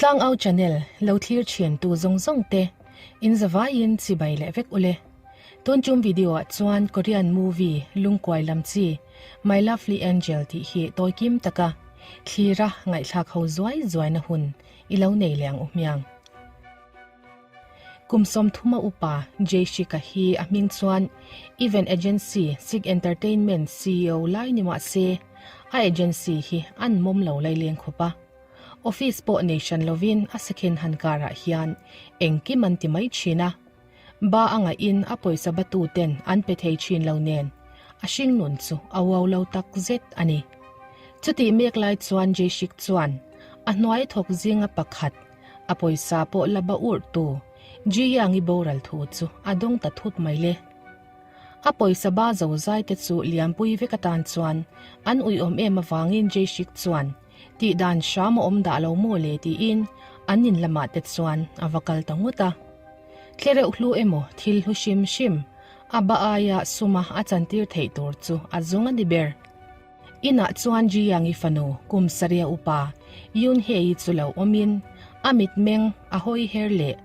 Tlangau channel lo thlir thin tu zawng zawng te in zavaiin chibai leh vek ule. Tun tum video ah chuan Korean movie lungkuai lam chi My Lovely Angel tih hi tawi kim taka thlira ngaihthlak ho zuai zuaina hun i lo nei leh ang u hmiang. Kum 30 a upa Jayshika hi a hming chuan event agency Sig Entertainment ceo lai ni mah se a agency hi an mawm lo laileng khawp a. Office pawh nei hran lovin a second hand car ah hian engkim an ti mai thin a. Ba a ngaihin a pawisa batu ten an pe thei thin lo nen a hring nun chu a uau lo tak zet a ni. Chutih mek lai chuan Jayshik chuan a hnuai thawk zinga pakhat a pawisa pawh la ba urh tu Ji-Yang-i boral thu chu a dawng ta thut mai le. A pawisa ba zo zai te chu lianpui vek atan chuan an uiawm em avangin Jayshik chuan Tih dan hram a awm dah lo maw le tiin an in lamah te chuan a va kal ta ngawt a. Tlereuh hlu emaw thil hlu hrim hrim a ba aia suma a chantir theih tur chu a zawng a ni ber. Inah chuan Ji-Yang-i fanu kum saria upa Yoon-hye-i chu lo awmin a mitmeng a hawi her leh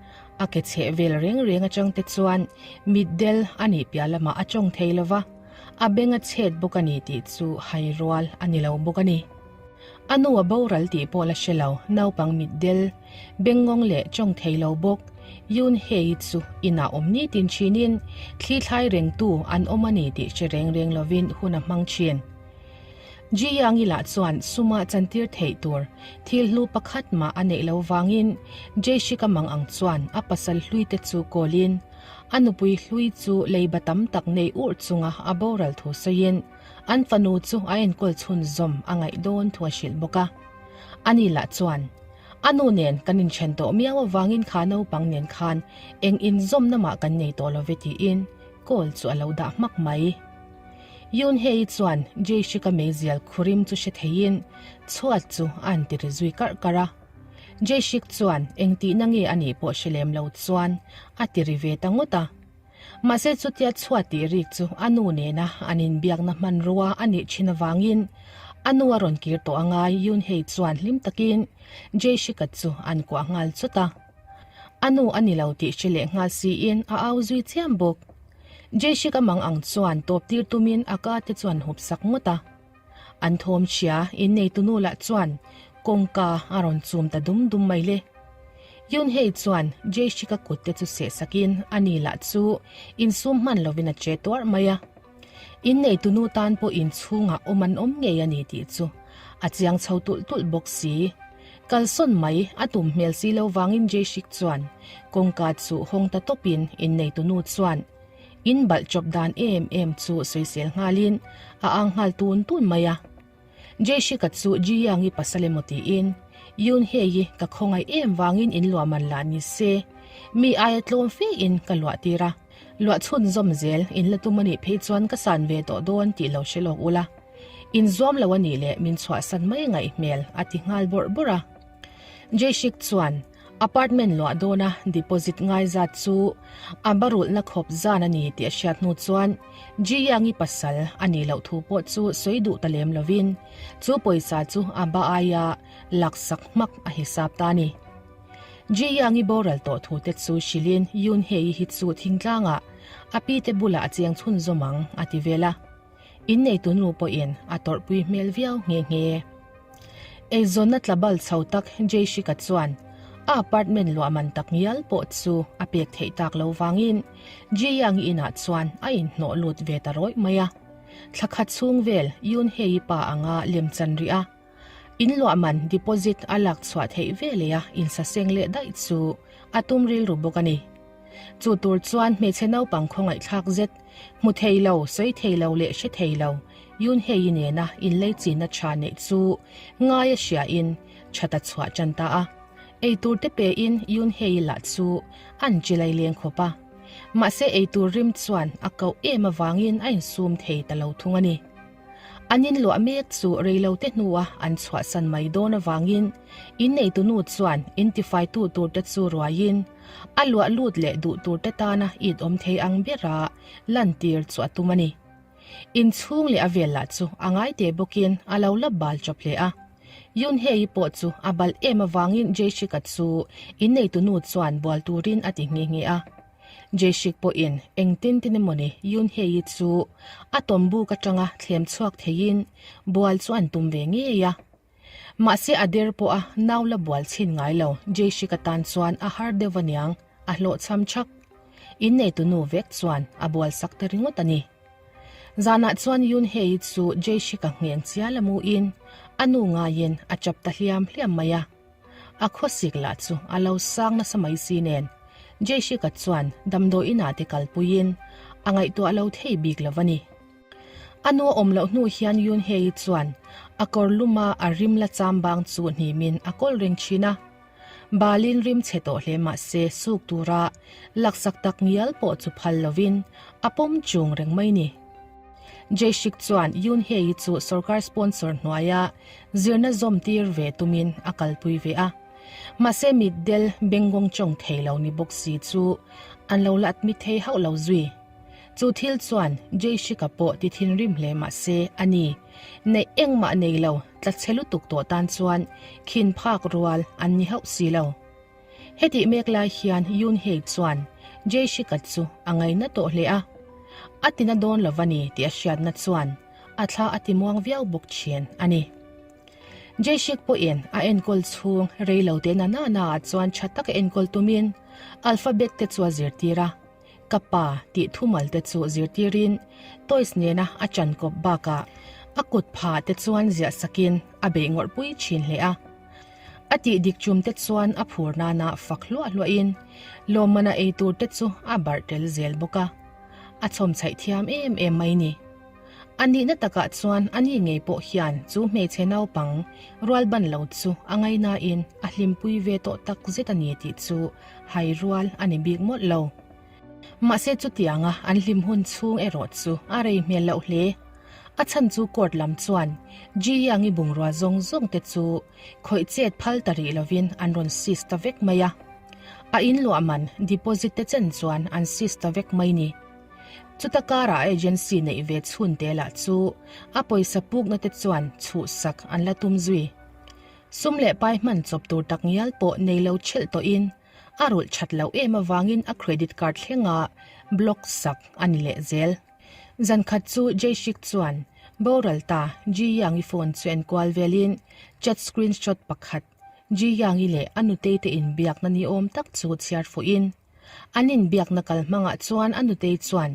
a ke chheh vel reng reng atang te chuan mitdel a nih piah lamah a tawng thei lo va. A beng a chhet bawk a ni tih chu hai rual a ni lo bawk a ni. A nu a boral tih pawh la hre lo, naupang mitdel, bengngawng leh tawng thei lo bawk Yoon Hye-i chu inah awm nitin thinin thli thlai rengtu an awm a ni tih hre reng reng lovin hun a hmang thin. Ji Yang-i lah chuan suma chantir theih tur thil hlu pakhat mah a neih lo vangin Jae-shik-a mang ang chuan a pasal hlui te chu kawlin A nupui hlui chu leiba tam tak nei urh chunga a boral thu sawiin an fanu chu a enkawl chhunzawm a ngaih dawn thu a hrilh bawk a. Ani lah chuan, A nu nen kan inthen tawh miau avangin kha naupang nen khan eng inzawmna mah kan nei tawh lo ve tiin call chu a lo dah hmak mai. Yoon Hye-i chuan Jae-shik-a meizial khurim chu hre theiin chhuat chu a an ti ri zui karh karh a. Jae-shik chuan engtihna nge a nih pawh hre lem lo chuan a ti ri ve ta ngawt a. Mahse chutia chhuat tih rik chu a nu nena an inbiakna hmanrua a nih thin avangin a nu a rawn kir tawh angai Yoon-hye chuan hlim takin Jae-shika chu an kuah nghal chawt a. A nu a ni lo tih hre leh nghal siin a au zui chiam bawk. Jae-shika mang ang chuan tawp tir tumin a ka te chuan hup sak ngawt a. An thawm hria inneitu nu lah chuan kawngka a rawn chum ta dum dum mai le. Yoon-hye chuan Jae-shik-a kut te chu seh sakin a ni lah chu insum hman lovin a che tuarh mai a. Inneitu nu tan pawh inchhungah awm an awm ngei a ni tih chu a chiang chho tulh tulh bawk si. Kalsawn mai a tum hmel si lo vangin Jae-shik chuan kawngka chu hawng ta tawpin inneitu nu chuan In balh chawp dan em em chu sawisel nghalin a ang nghal tun tun mai a. Jae-shika chu Ji-young-i pasal emaw tiin Yoon-hye-i ka khawngaih em vangin in luah man lah ni se, mi aia tlawm fe in ka luah tir a, luah chhunzawm zel in la tum anih phei chuan ka san ve tawh dawn tih lo hre lawk ula. In zuam lo anih leh min chhuahsan mai ngaih hmel a ti nghal bawrh bawrh a. Jae-shik chuan Apartment luah dawna deposit ngai zat chu a barulhna khawp zan a ni tih a hriat hnu chuan Ji Yang-i pasal a nih loh thu pawh chu sawi duh ta lem lovin chu pawisa chu a ba aia laksak hmak a hisap ta a ni. Ji Yang-i boral tawh thu te chu hrilhin Yoon Hye-i hi chu thingtlangah a pi te bulah a cheng chhunzawm ang a ti vel a. Inneitu nu pawhin a tawrhpui hmel viau nghe nghe. Eizawnna tla bal chho tak Jaishika chuan a apartment luah man tak ngial pawh chu a pek theih tak lo vangin Ji-Yang-i inah chuan a inhnawh lut ve ta rawih mai a. Thla khat chhung vel Yoon-hye-i pa anga lemchan rih a, in luah man deposit a lak chhuah theih veleh a insaseng leh daih chu a tum rilru bawk a ni. Chu tur chuan hmeichhe naupang khawngaihthlak zet, hmu thei lo, sawi thei lo leh hre thei lo Yoon-hye-i nena inleichinna tha neih chu ngai a hriain tha ta chhuah tan ta a. Eitur te pein Yoon-hye-i lah chu an chilai leng khawp a. Mahse eitur rim chuan a koh em avangin a insum thei ta lo thung a ni. An inluah mek chu reilote hnua an chhuahsan mai dawn avangin inneitu nu chuan intifaitu turte chu ruaiin a luah lut leh duh turte tana it awm thei ang bera lantir chu a tum a ni. Inchhung leh a vel lah chu a ngai teh bawkin a lo la bal chawp hle a. Yoonhee-i pawh chu a balh em avangin Jae-shik-a chu inneitunu chuan bual turin a ti nghe nghe a. Jae-shik pawhin engtin tin emawni Yoonhee-i chu a tawmbuk atanga thlem chhuak theiin bual chu an tum ve ngei a. Mahse a der pawha nau la bual chhin ngai lo Jae-shik-a tan chuan a har deuh aniang a hlawhchham chak. Inneitunu vek chuan a bual sak ta ringawt a ni. Zanah chuan Yoonhee chu Jae-shik-a ngheng chial a muin a nu ngaiin a chap ta hliam hliam mai a. A khawsik lah chu a lo sang nasa mai si nen Jae-shik-a chuan damdawi inah te kalpuiin a ngaihtuah lo thei bik lo a ni. A nu a awm loh hnu hian Yoonhee chuan a kawr luma a rim la cham bang chu hnimin a kawl reng thin a. Balin rim chhe tawh hle mah se suk tura laksak tak ngial pawh chu phal lovin a pawm chung reng mai ni. Jae-shik chuan Yoon-hye-i chu sorkar sponsor hnuaia zirna zawm tir ve tumin a kalpui ve a. Mahse mitdel bengngawng chawng thei lo ni bawk si chu an lo la admit thei hauh lo zui. Chu thil chuan Jae-shik-a pawh ti thinrim hle mah se a ni. Neih engmah nei lo tla chhe lutuk tawh tan chuan khin phak rual an ni hauh si lo. Hetih mek lai hian Yoon Hye chuan Jae-shik-a chu a ngaina tawh hle a. A tina dawn lo va ni tih a hriatna chuan a thla a timuang viau bawk thin a ni. Jae-shik pawhin a enkawl chhung rei lo te na na naah chuan tha taka enkawl tumin alphabet te chu a zirtir a. Ka pa tih thumal te chu zirtirin toys nena a chan kawp bakah a kut pha te chuan ziah sakin a beih ngawrh pui thin hle a. A tih dik chum te chuan a phur nana fak hluah hluahin lawmmana ei tur te chu a barh tel zel bawk a. A chhawm chhaih thiam em em mai ni. A nihna takah chuan a ni ngei pawh hian chu hmeichhe naupang rual ban lo chu a ngainain a hlimpui ve tawh tak zet a ni tih chu hai rual a ni bik mawlh lo. Mahse chutianga an hlim hun chhung erawh chu a rei hmel loh hle. A chhan chu court lam chuan Ji Yang-i bungrua zawng zawng te chu khawih chet phal ta rih lovin an rawn seize ta vek mai a. A inluah man deposit te chen chuan an seize ta vek mai ni. Chuta karah agency neih ve chhun te lah chu a pawisa pukna te chuan chhuhsak an la tum zui. Sum leh pai hman chawp tur tak ngial pawh nei lo thelh tawhin a rulh that loh em avangin a credit card thlenga block sak a ni leh zel. Zan khat chu Jaishik chuan boral ta Ji Yang-i phone chu en kual velin chat screenshot pakhat Ji Yang-i leh a nutei te inbiakna ni awm tak chu chhiar fuhin An inbiakna kal hmangah chuan a nutei chuan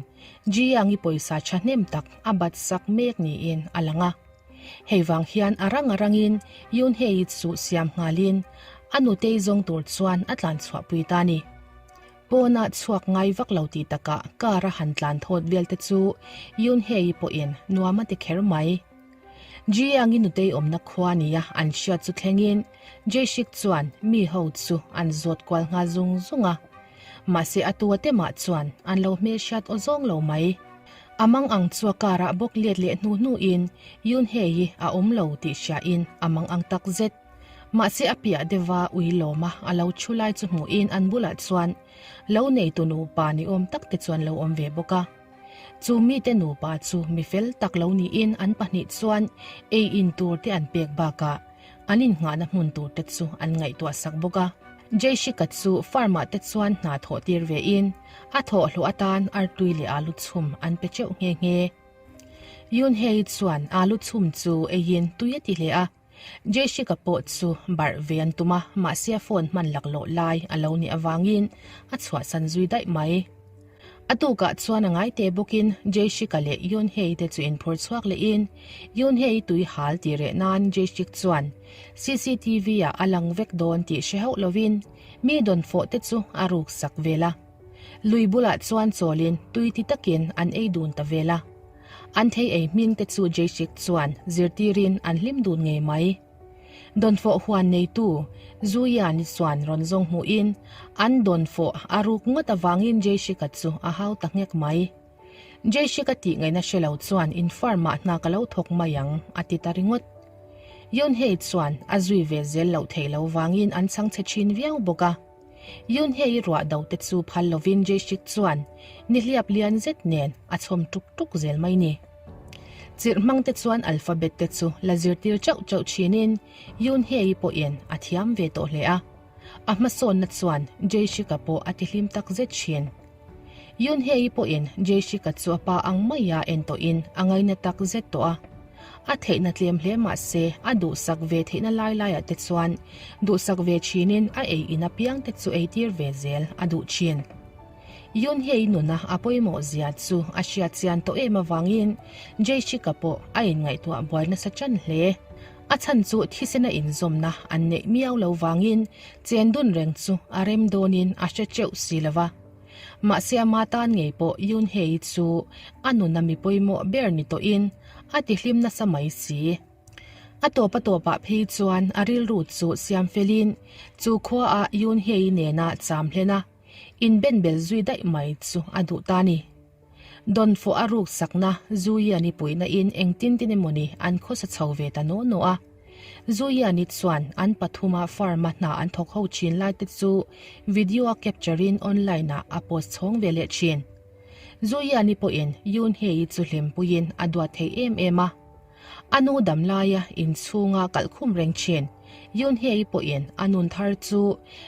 Ji Yang-i pawisa thahnem tak a bat sak mek niin a lang a. Hei vang hian a rang a rangin Yoon Hye-i chu siam nghalin a nutei zawng tur chuan a tlan chhuahpui ta a ni. Pawnah chhuak ngai vak lo tih takah car a han tlan thawt vel te chu Yoon Hye-i pawhin nuam a ti kher mai. Ji Yang-i nutei awmna khua nia an hriat chu thlengin Jae-shik chuan mi ho chu an zawt kual nghal zung zung a. Mahse a tu a temah chuan an lo hmelhriat aw zawng lo mai. A mang ang chu a car-ah bawk let leh hnu hnuin Yoon Hye-i a awm lo tih hriain a mang ang tak zet. Mahse a piah deuha ui lawma a lo thu lai chu hmuhin an bulah chuan lo neitu nupa ni awm tak te chuan lo awm ve bawk a. Chu mite nupa chu mi fel tak lo niin an pahnih chuan ei in tur te an pek bakah an innghahna hmun tur te chu an ngaihtuah sak bawk a. Jaishika chu farm ah te chuan hna thawh tir ve in a thawhhlawh atan artui leh alu chhum an pe teuh nghe nghe. Yoonhee chuan alu chhum chu eiin tui a ti hle a. Jessica pawh chu barh ve an tum a, mahse a phone hman laklawh lai a lo nih avangin a chhuahsan zui daih mai. A tukah chuan a ngai teh bawkin Jessica leh Yoonhee te chu inphur chhuak lehin Yoonhee tui hal tih reh nan Jessica chuan CCTV ah a lang vek dawn tih hre hauh lovin mi dawnfawh te chu a ruk sak vel a. Lui bulah chuan chawlin tui ti takin an ei dun ta vel a. An thei ei hming te chu Jaishik chuan zirtirin an hlim dun ngei mai. Dawnfawh huan neitu Zuiani chuan rawn zawng hmuhin an dawnfawh a ruk ngawt avangin Jaishika chu a hau ta nghek mai. Jaishika tih ngaihna hre lo chuan in farm ah hna ka lo thawk mai ang a ti ta ringawt. Yoonhee chuan a zui ve zel loh theih lo vangin an chhang chhe thin viau bawk a. Yoonhee-i ruah do te chu phal lovin Jae-shik chuan nihliap lian zet nen a chhawm tuk tuk zel mai ni. Chirh hmang te chuan alphabet te chu la zirtir chauh chauh thinin Yoon Hye-i pawhin a thiam ve tawh hle a. A hmasawnna chuan Jae-shik-a pawh a tihlim tak zet thin. Yoon Hye-i pawhin Jae-shik-a chu a pa ang maia en tawhin a ngaina tak zet tawh a. A theihna tlem hle mah se a duhsak ve theihna lai laiah te chuan duhsak ve thinin a ei in apiang te chu eitir ve zel a duh thin. Yoon Hye-i nuna a pawimawh zia chu a hriat chian tawh em avangin Jae-shik-a pawh a inngaihtuah buai nasa tan hle. A chhan chu thisena inzawmna an neih miau lo vangin chen dun reng chu a rem dawnin a hre teuh si lo va. Mahse ama tan ngei pawh Yoon Hye-i chu a nuna mi pawimawh ber ni tawhin a tihlim nasa mai si. A tawp a tawpah phei chuan a rilru chu siam felin chu khuaah Yoon Hye-i nena cham hlen a, inbenbel zui daih mai chu a duh ta a ni. Dawnfawh a ruk sakna Zuiani puihna in engtin tin emawni an khawsa chho ve ta naw naw a. Zuiani chuan an pathuma farm a hna an thawk ho thin lai te chu video a capture in online ah a post chhawng ve leh thin. Zuiani pawhin Yoonhee-i chu hlimpuiin a duat thei em em a. A nu dam laia inchhunga kalhkhum reng thin Yoonhee-i pawhin a nun thar chu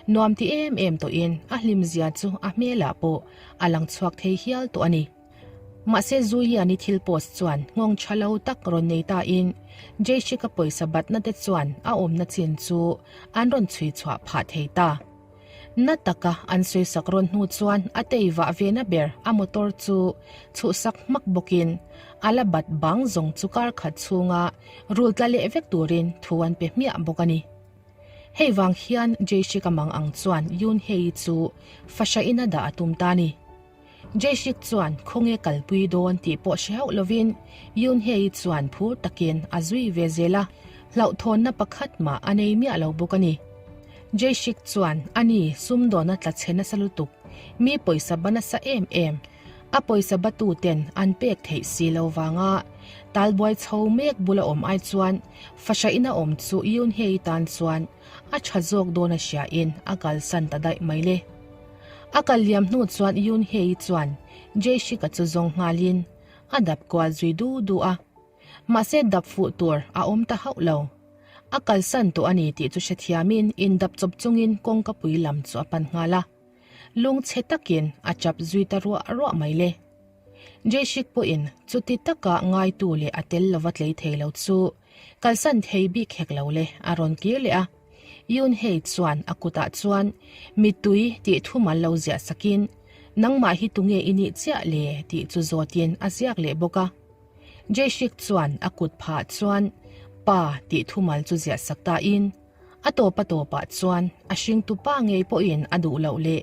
nuam ti em em tawhin a hlimzia chu a hmelah pawh a lang chhuak thei hial tawh a ni. Mahse Zuiani thil post chuan nghawng tha lo tak rawn nei tain Jaishika pawisa batna te chuan a awmna chin chu an rawn chhui chhuah phah thei ta. Na taka an sawisak rawn hnu chuan a tei vah ve na ber a motor chu chhuhsak hmak bawkin a la bat bang zawng chu kar khat chhunga rul tla leh vek turin thu an pe hmiah bawk a ni. Hei vang hian Jaishik a mang ang chuan Yoon Hye-i chu fahrahin a dah a tum ta a ni. Jaishik chuan khawnge kalpui dawn tih pawh hre hauh lovin Yoon Hye-i chuan phur takin a zui ve zel a, hlauhthawnna pakhat mah a nei miah lo bawk a ni. Jaishik chuan a ni sumdawna tla chhe nasa lutuk, mi pawisa ba nasa em em, a pawisa batu ten an pek theih si lo vanga talbuai chho mek bula awm ai chuan fahrahin a awm chu Yoon Hye-i tan chuan a tha zawk dawn a hriain a kalsan ta daih mai le. A kal liam hnu chuan Yoon Hye-i chuan Jae-shik-a chu zawng nghalin a dap kual zui du du a. Mahse dap fuh tur a awm ta hauh lo. A kalsan tawh a ni tih chu hrethiamin indap chawp chungin kawngkapui lam chu a pan nghal a. Lungchhe takin a chap zui ta ruah ruah mai le. Jae-shik pawhin chuti taka ngaitu leh a tel lova tlei thei lo chu kalsan thei bik hek lo le a rawn kir leh a. Yoon Hye chuan a kutah chuan mittui tih thumal lo ziah sakin, Nangmah hi tunge i nih chiah le? tih chu zawtin a ziak leh bawk a. Jae-shik chuan a kut phah chuan Pa tih thumal chu ziah sak tain, a tawp a tawpah chuan a hringtu pa ngei pawhin a duh loh leh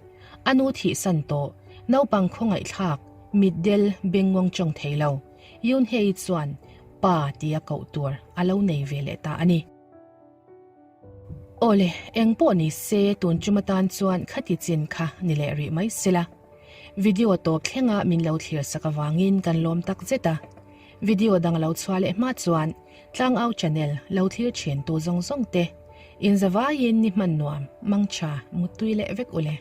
a nu thihsan tawh naupang khawngaihthlak mitdel bengngawng chawng thei lo Yoon Hye chuan Pa tia koh tur a lo nei ve leh ta a ni. Awle, eng pawh ni se tun tum atan chuan khati chin kha ni leh rih mai sela. Video tawp thlenga min lo thlir sak avangin kan lawm tak zet a. Video dang lo chhuah leh hma chuan Tlangau channel lo thlir thin tu zawng zawng te inzavaiin ni hman nuam, mangtha, muttui leh vek ule.